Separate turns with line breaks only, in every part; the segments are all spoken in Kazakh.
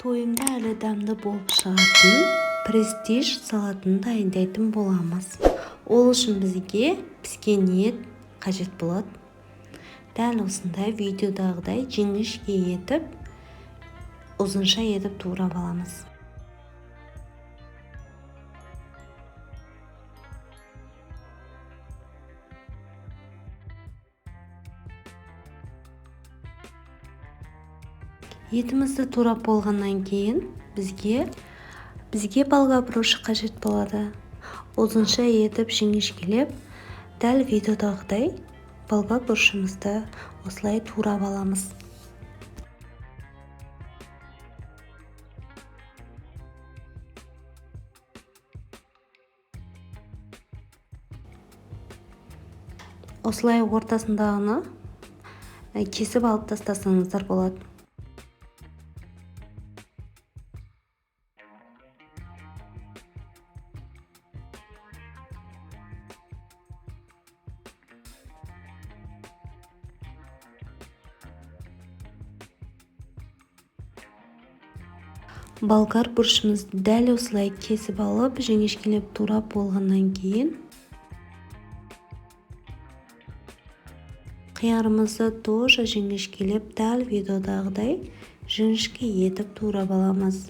Тойымды әрі дәмді болып шығатын престиж салатын дайындайтын боламыз. Ол үшін бізге піскен ет қажет болады. Дәл осындай видеодағыдай жіңішке етіп, ұзынша етіп турап аламыз. Етімізді турап болғаннан кейін бізге болгар бұрышы қажет болады. Ұзынша етіп жіңішкелеп, дәл видеодағыдай болгар бұрышымызды осылай турап аламыз. Осылай ортасындағыны кесіп алып тастасаңыздар болады. Болгар бұрышымызды дәл осылай кесіп алып, жіңішкелеп турап болғаннан кейін қиярымызды тоже жіңішкелеп, дәл видеодағыдай жіңішке етіп турап аламыз.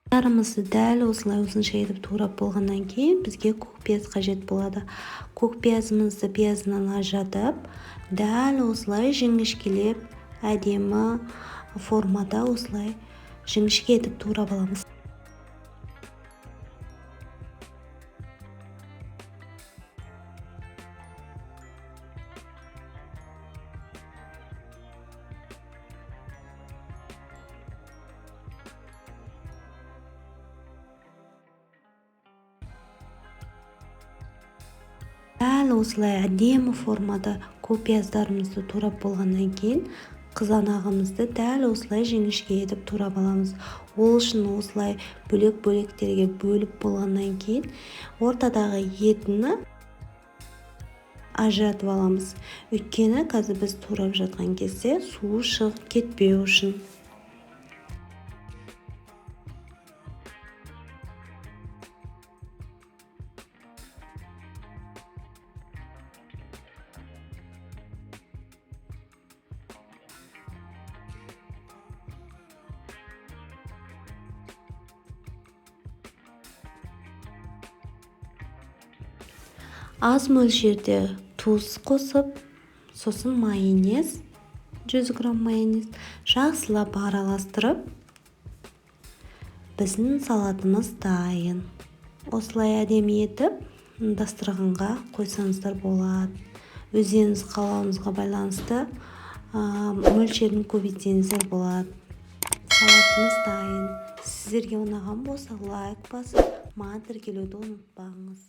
Қиярымызды дәл осылай ұзынша етіп турап болғаннан кейін бізге көк пияз қажет болады. Көк пиязымызды пиязынан ажыратып, дәл осылай жіңішкелеп, әдемі формада осылай жіңішке етіп турап аламыз. Дәл осылай әдемі формада көк пияздарымызды турап болғаннан кейін қызанағымызды дәл осылай жіңішке етіп турап аламыз. Ол үшін осылай бөлек-бөлектерге бөліп болғаннан кейін ортадағы етіні ажыратып аламыз. Өйткені қазір біз турап жатқан кезде суы шығып кетпеу үшін. Аз мөлшерде тұз қосып, сосын майонез, 100 грамм майонез жақсылап араластырып, біздің салатымыз дайын. Осылай әдемі етіп дастарханға қойсаңыздар болады. Өздеріңіз қалауыңызға байланысты мөлшерін көбейтсеңіздер болады. Салатымыз дайын. Сіздерге ұнаған болса лайк басып, маған тіркелуді ұмытпаңыз.